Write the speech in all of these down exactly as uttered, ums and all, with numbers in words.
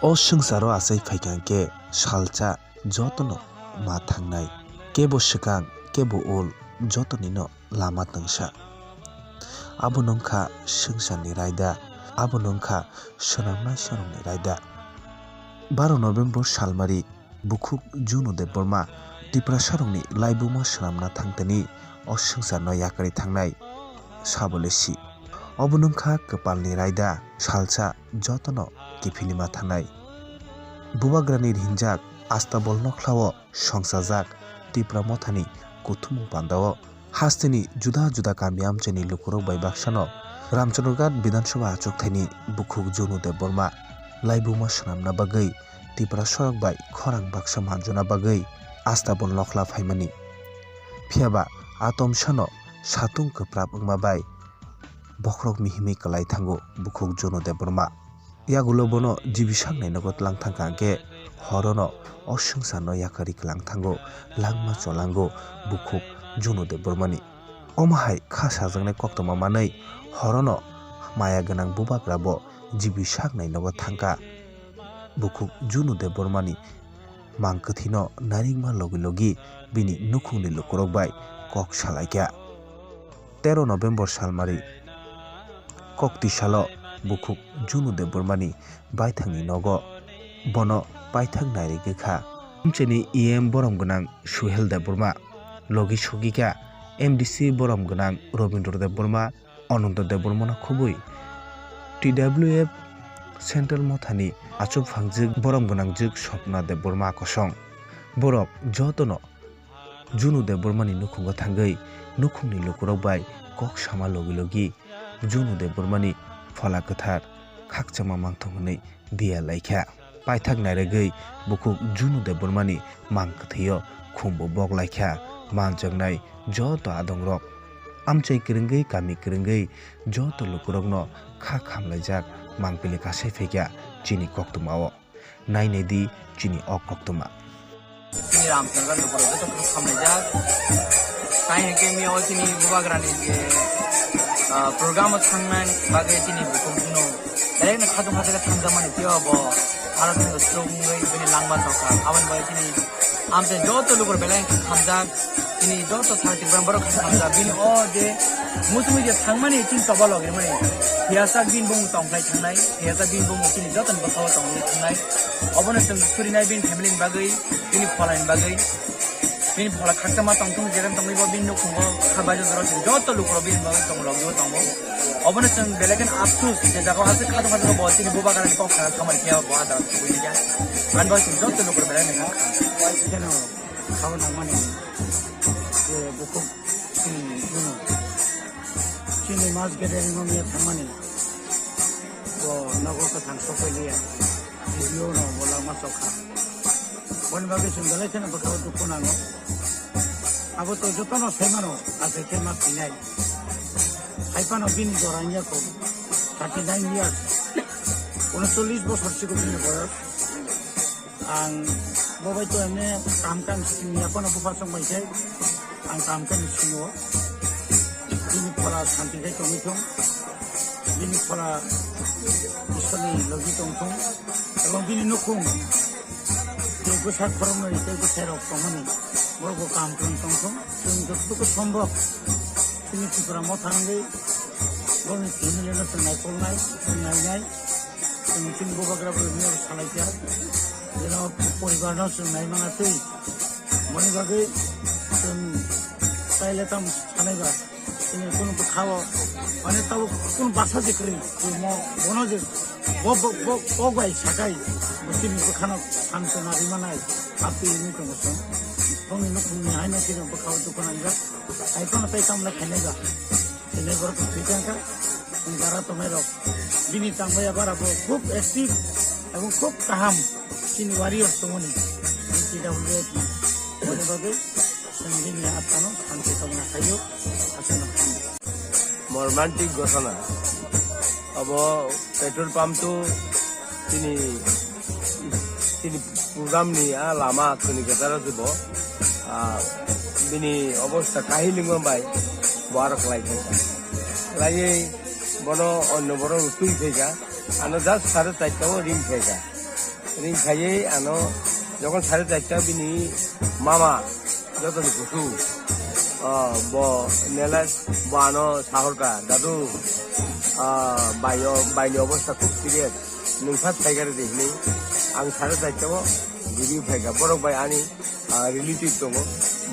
O swngcharo achai phaikha khe salsa jotono ma thangnai, kebo swkang kebo ul jotonino lama twngsa. Abono wngkha swngcharni raida, abono wngkha swnamnai sarokni raida. Baro November salmari bukhuk Junu Debbarma Tiprasarokni laibuma swnamna thangtani o swngcharno yakarwi thangnai sabole si. Obono wngkha kwpalni raida salsa jotono kiphilima thangnai. Bubagrani hinjak Astabol nokhlao songchajak Tipra Mothani kuthumung pandao hasteni juda juda kami amchaini lukurok bai baksano Ramchandroghat Bidhan Sabha achukthani bukhuk Junu Debbarma laibuma swnamna bagwi Tipra sorok bai khorang baksa manjuna bagwi Astabol nokhla phaimani. Phiyaba a tomsano satung kwprap wngma bai bokhorok mihimwi kwlai thango bukhuk Junu Debbarma. Yagulo bono G B saknai nogo tlang thangkha hwnkhe horono o swngcharno yakarwi kwlang thango langma cholango bukhuk Junu Debbarmani. Omo hai kha sajaknai koktwma manwi horono maya gwnang bubagra bo G B saknai nogo thangkha. Bukhuk Junu Debbarmani mang kwthwino narikma logi logi bini nukhungni lukurok bai kok salaikha. Tero November salmari koktwi salo bukhuk Junu Debbarmani baithangni nogo bono paithak nairigwi kha. Amchaini E M borom gwnang Suhel Debbarma, logi sogikha M D C borom gwnang Robindra Debbarma, Ananta Debbarmano khobwi T W F Central Mothani achukphangjwk borom gwnangjwk Swapna Debbarma kosong. Borok jotono Junu Debbarmani nukhungo thangwi nukhungni lukurok bai kok sama logi logi Junu Debbarmani phola kwthar khakchangma mangthok hwnwi diya laikha. Paithak nairigwi bukhuk Junu Debbarmani mang kwthwio khumbo bok laikha manjaknai joto adongrok. Amchai kwrwngwi, kami kwrwngwi joto lukurokno kha khamlaijak mangpili kasai phaikha chini koktwmao. Nainai di chini o koktwma. Chini Ramchandra lukurok joto khe khamlaijak. Tai hwnkhe mia o chini bubagrani je, ah, program o thangnani bagwi chini bukhuk Junu belai no khatung khatung khe thangjak mani, tei bo aro thangwi stroke wngwi bini langma chokha. Aboni bagwi chini amchai joto lukurok belai khe khamjak. Chini joto sara Tripura borok khe khamjak. Bini o je muchungwi je thangmani chini choba logirmani. Phiyasak bini bumung tongkhlai thangnai, phiyasak bini bumung chini jotoni bwkhao tongwi thangnai. Obono chwng surinai bini family ni bagwi, bini pholani bagwi. Bini phola khakchangma tongthung, jeran tongwi bo bini nukhungo kha baijak jorok chini joto lukurok bini bagwi tong logio tongo. Obono chwng belai kheno apsus je jaga o aswk khatung khatung bo chini bubagrani kok sana samani phiya bo ada tubui ya. Ani bagwi chini joto lukurok belai kheno kha. Khaui nangmani je bukhuk chini Junu. Chini mas gede ringom ya thangmani. Bo nogo kwthang sokoi liya. Video no bo langma chokha. Boni bagwi chwng belai kheno bwkhao dukhu nango. Abo to jotono sai mano, asai khe ma thinai. Hai phano bini jora wngya kho, thirty nine years. Unocholish bosor sigo bini boyos. Ang bo bai to emne kam kan sini ya kono bupha song bai se ang kam kan sini o. Bini phola santi khai tongwi thung. Bini phola Iswrni logi tong thung. Ebong bini nukhung tei bwsa khoroknwi tei bwsai rok tongmani borok bo kam kwrwng tong thung. Chwng jototogo sombok chini Tripura motha wngwi borokni family no chwng naikolnai, chwng nainai. Chwng chini bubagra borokni abo salaikha. Jeno poribar no chwng nai mana twi. Moni bagwi chwng taile tamo sanai ba. Chini kunu bwkhao, mane tabo kunu basa je kwrwi. Chwng mo bono je bo, bo, bo, bo bai sakai. Bo chini bwkhano samsona rimanai. Apni ini tongo chwng. Bongni nukhungni haino chini bwkhao dukhu nangjak. Hai kono tai tamle khainai ba. Chini borok thwi tangkha. Chini jara tongnai rok. Bini tangbai abar abo khub active ebong khub kaham. Chini warriors tongoni. Chini T W F ni. Boni bagwi chwng bini aphano santi tongna khaio. Aswkno khaio. Mormantic ghotona. Abo petrol pump to chini, chini program ni a lama chini kwcharo se bo, ah, bini obostha kahilingma bai bo aro kwlai thangkha. Kwlaiwi bono onno borok rw twi phaikha, ano just sare charta o ring phaikha. Ring khaiwi ano jokhon sare charta bini mama jotoni kusu, ah, bo Nelas bo ano sahorkha, "Dadu, ah, bai o, baini obostha khub serious, nwng phas phaikha rw di," hinwi. Ang sare charta o G B phaikha, borok bai ani, ah, relative tongo,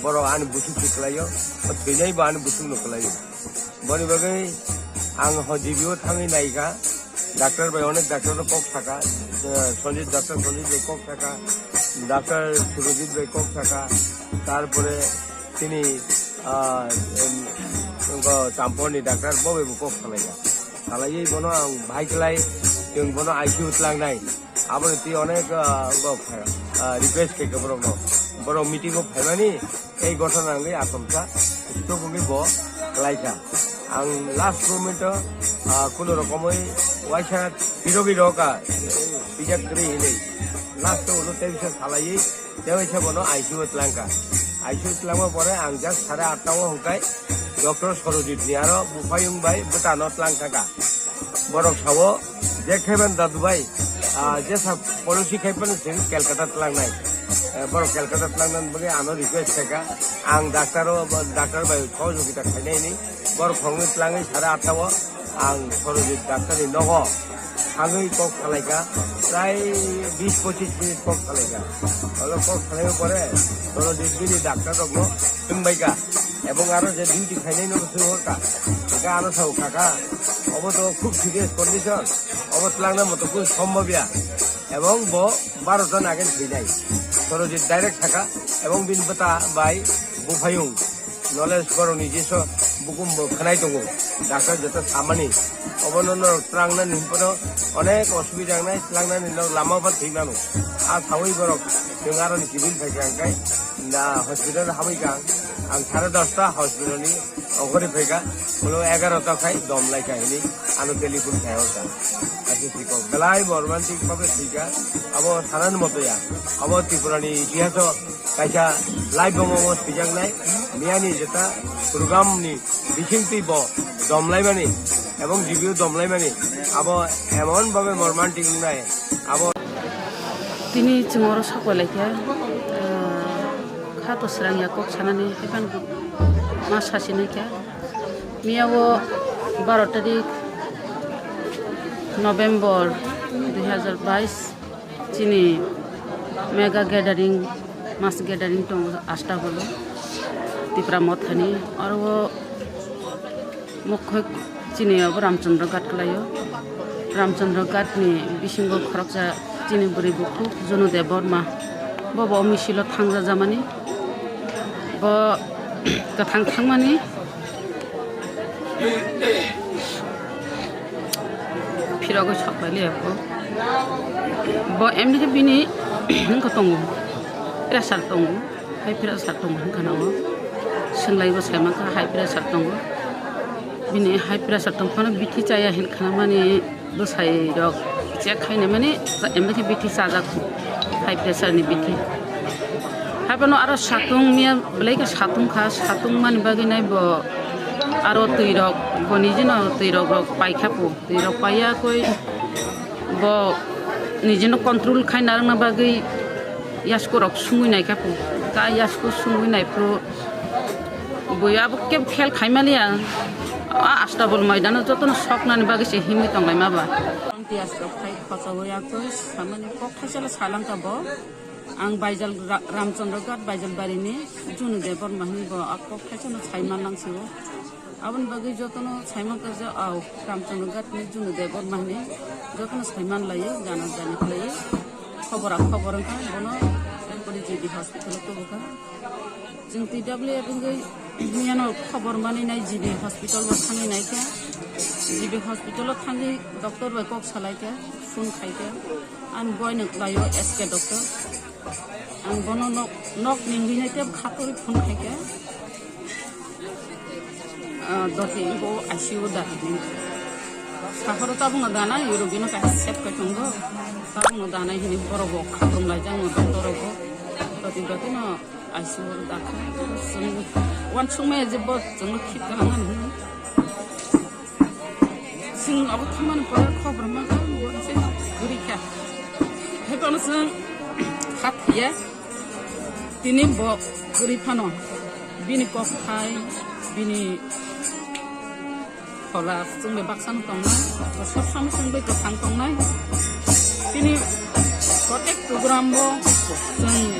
borok ani busuk se kwlaio, o thwinai bo ani busuk no kwlaio. Boni bagwi ang ho G B o thangwi naikha, doctor bai onek doctor no kok saka, eh, Sanjit, doctor Sanjit bai kok saka, doctor Surojit bai kok saka, tarpore tini, ah, em, wngkha Champorni doctor bo bai bo kok salaikha. Salaiwi bono ang bahai kwlai, chwng bono I C U tlangnai. Aboni twi onek, ah, wngkha, ah, request khaikha borokno. Borok meeting o phaimani, ei gotona wngwi achomsa stok wngwi bo kwlaikha. Ang last moment o, ah, kuno rokomwi waisa phirogwi rwkha, pijak kwrwi hinwi. Last o ulo tei bisa salaiwi, tei waisa bono I C U o tlangkha. I C U o tlangma pore ang just sare atta o hwnkhai doctor Sorojit ni aro buphayung bai bwtano tlang thangkha. Borok sao, "Je khaiban dadu bai, ah, jesa policy khaiban chwng Calcutta tlangnai." Eh, borok Calcutta tlangnani bagwi ano request khaikha. Ang doctor o, doctor bai sohojogita khainai hinwi borok khoroknwi tlangwi sare atta o ang Sorojit doctor ni nogo thangwi kok salaikha. Prai bis pochis minute kok salaikha. Olo kok salaiwi pore Sorojit bini doctor rokno swngbaikha. Ebong aro je duty khainai no swng horkha. Hingkhe ano sao, "Kaka, obo to khub serious condition, obo tlangna moto kunu sombhob ya." Ebong bo baro jona age thwinai. Sorojit direct thaka ebong bini bwta bai buphayung. Knowledge borokni jeso bukum bo khwnai tongo. Doctor joto samani. Obono norok tlangnani hinphano onek osubida wngnai, tlangnani norok lama bo thwi mano. A sawi borok chwng aroni kibil phaikha hwnkhe na hospital habwi kha ang. Ang sare dosta hospital ni ongkhorwi phaikha, ulo egarota khai dom laikha hinwi ano telephone khai horkha. Kaisa sikok belai bo romantic bhabe thwikha, abo sanani moto ya. Abo Tripura ni itihaso kaisa live bomo mo thwijaknai, miyani jeta program ni bisingtwi bo dom laimani ebong G B o dom laimani, abo emon bhabe bo romantic wngnai, abo Tini chwng oro sapai laikha, ah, kha to srang ya kok sanani, haiphano ma sasi naikha. Miya o baro tarik November dui hazar bais chini mega gathering, mass gathering tongo Astabolo, Tipra Mothani. Oro o Mokhok chini abo Ramchandra Ghat kwlaio. Ramchandra Ghat ni bisingo khoroksa chini bwrwi bukhuk Junu Debbarma. Bo bo misilo thangja jamani. Bo kwthang thangmani. Phirogwi sok bai liya bo. Bo emni khe bini wngkha tongo. Pressure tongo. High pressure tongo hwnkhana o. Swnglaio saimankha high pressure tongo. Bini high pressure tongphano bithi chaya hinkhana mani bwsai rok check khaina mani emni khe bithi chajak high pressure ni bithi. Haiphano aro satung miya belai khe satung kha, satung mani bagwi nai bo aro twi rok bo nijino twi rok rok paikha po. Twi rok paiya koi bo nijino control khai narwkna bagwi yasku rok sungwi naikha po. Ta yasku sungwi naiphuru bui abo kebo khel khai maliya. A Astabol maidano jotono soknani bagwi se himwi tonglaima ba. Tiyas rok khai khochogwi yakoi samani kok thaisala salangka bo. Ang Baijal Ra-, Ramchandra Ghat Baijal barini Junu Debbarma hinwi bo a kok thaisano saiman langsio. Aboni bagwi jotono saiman kha je, au, Ramchandra Ghat ni Junu Debbarma hinwi jotono saiman laio, jana jani khlaiwi. Khobor a khobor wngkha, bono G B hospital o tubukha. Chwng T W F wngwi miyano khobor manwi nai G B hospital o thangwi naikha. G B hospital o thangwi doctor bai kok salaikha, phone khaikha. Ani boino kwlaio S K doctor. Ang bono nok, nok ningwi nai tei khatoi phone khaikha. Ah, doti bo I C U da hinwi. Sahoro tabukno dana, European kaisa sep kai tongo. Tabukno dana hinwi borok bo khatung laijak no doctor rok bo. Doti doti no I C U da kha. Chwng uansukmaya je bo chwngno khit kaham hinwi. Chwng abo thangmani pore khobor ma kha, bo se guri kha. Ano chwng kha thwiya, tini bo kwrwi phano bini kok thai, bini phola chwng bai baksa no tongnai, sob samai chwng bai kwthang tongnai. Tini protek program bo chwng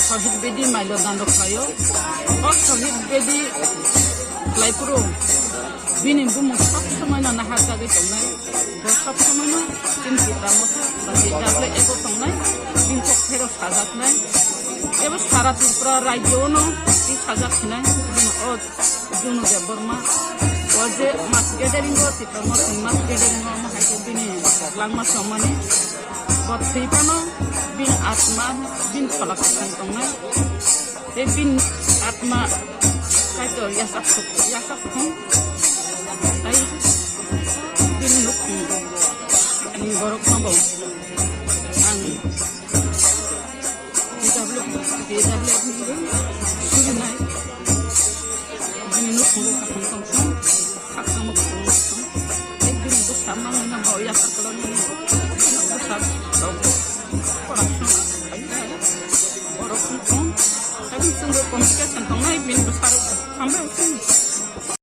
Shahid Bedi mailo dando khlaio. O Shahid Bedi khlai phuru bini bumung sob samai no nahar jagwi tongnai. Bo sob samai no chini Tipra Motha ba T W F o tongnai, bini kok phero sajaknai. Ebo sara Tripura rajyo no twi sajak hinai. Bini o Junu Debbarma, o je mass gathering o, Tipra Mothani mass gathering o, omo hai khe bini langma chomani, bo thwi phano bini atma, bini phola kwthang tongnai, tei bini atma Kaitor yachak thung, yachak thung, tei bini nukhung ni borok no bo ang P W, P W ni surinai. Bini nukhungo kaham tongthung, khakchangma kaham tongthung. Tei bini bwsa mangna bo yakar kwlangmani bwsa rok. Borok wngthung. Tei bini chwngbo complication tongnai bini bwsa rok. Hambai wngthung.